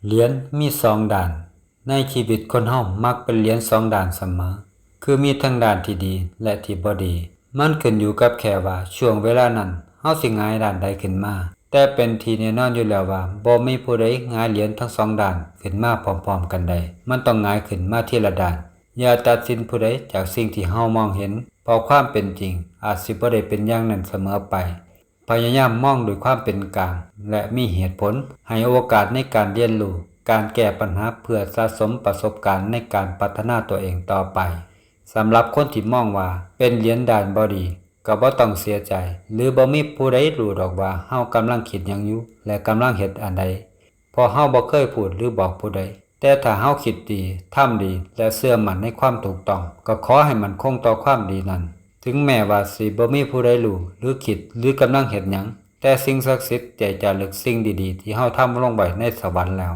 ຫຼຽນມີສອງດ້ານ. ໃນຊີວິດຄົນເຮົາມັກເປັນຫຼຽນສອງດ້ານສະເໝີ, ຄືມີທັງດ້ານທີ່ດີ ແລະ ທີ່ບໍ່ດີ. ມັນຂຶ້ນຢູ່ກັບແຄ່ວ່າຊ່ວງເວລານັ້ນເຮົາຊິຫງາຍດ້ານໃດຂຶ້ນມາ. ແຕ່ເປັນທີ່ແນ່ນອນຢູ່ແລ້ວວ່າ ບໍ່ມີຜູ້ໃດຫງາຍຫຼຽນທັງສອງດ້ານຂຶ້ນມາພ້ອມໆກັນໄດ້. ມັນຕ້ອງຫງາຍຂຶ້ນມາທີລະດ້ານ. ຢ່າຕັດສິນຜູ້ໃດຈາກສິ່ງທີ່ເຮົາມອງເຫັນ, ເພາະຄວາມເປັນຈິງອາດຊິບໍ່ໄດ້ເປັນຢ່າງນັ້ນສະເໝີໄປ. ພະຍາຍາມມອງດ້ວຍຄວາມເປັນກາງ ແລະ ມີເຫດຜົນ, ໃຫ້ໂອກາດໃນການຮຽນຮູ້, ການແກ້ບັນຫາ ເພື່ອສະສົມປະສົບການໃນການພັດທະນາຕົວເອງຕໍ່ໄປ. ສຳລັບຄົນທີ່ມອງວ່າເປັນຫຼຽນດ້ານບໍ່ດີ, ກໍບໍ່ຕ້ອງເສຍໃຈ ຫຼື ບໍ່ມີຜູ້ໃດຮູ້ດອກວ່າເຮົາກຳລັງຄິດຫຍັງຢູ່ ແລະ ກຳລັງເຮັດອັນໃດ. ເພາະເຮົາບໍ່ເຄີຍພູດ ຫຼື ບອກຜູ້ໃດ, ແຕ່ຖ້າເຮົາຄິດດີ, ທຳດີ ແລະ ເຊື່ອໝັ້ນໃນຄວາມຖືກຕ້ອງ, ກໍຂໍໃຫ້ໝັ້ນຄົງຕໍ່ຄວາມດີນັ້ນ. ເຖິງແມ້ວ່າຊິບໍ່ມີຜູ້ໃດຮູ້ ຫຼື ຄິດ ຫຼື ກຳລັງເຮັດຫຍັງ, ແຕ່ສິ່ງສັກສິດໄດ້ຈາລຶກສິ່ງດີໆທີ່ເຮົາທຳລົງໄວ້ໃນສະຫວັນແລ້ວ.